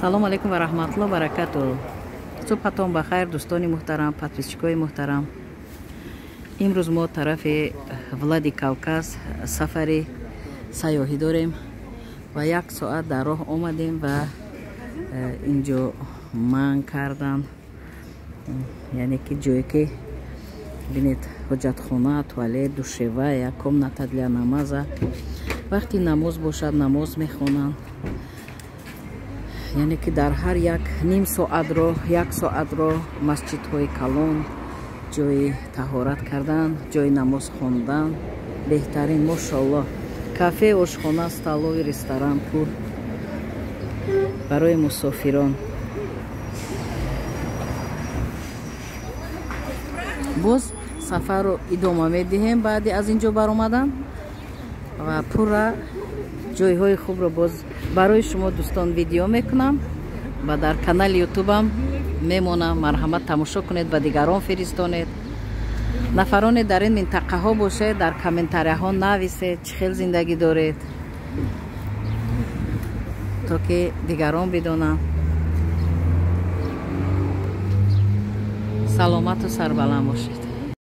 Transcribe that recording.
Салом алейкум ва раҳматулло баракату. Субҳатон ба хайр, дӯстони муҳтарам, подписчикои муҳтарам. Имрӯз мо тарафи Владикавказ сафари сайёҳӣ дорем ва як соат дар роҳ омадем ва инҷо манъ кардан, яъне ки ҷое ки бинед, ҳоҷатхона, туалет, душевая, комната для намаза. Вақти намоз бошад, намоз мехонанд. Яъне ки дар ҳар як ним соатро, як соатро масҷидҳои калон, ҷои таҳорат кардан, ҷои намоз хондан беҳтарин, мошоалло. Кафе, ошхона, столовый, ресторан пур барои мусофирон. Боз сафарро идома медиҳем баъди аз ин ҷо баромадан ва пурра ҷойҳои хубро боз барои шумо дӯстон видео мекунам ва дар канали ютубам мемонам. Марҳамат, тамошо кунед, ба дигарон фиристонед. Нафароне дар ин минтақаҳо бошед, дар комментарияҳо нависед, чӣ хел зиндагӣ доред, то ки дигарон бидонанд. Саломату сарбаланд бошед.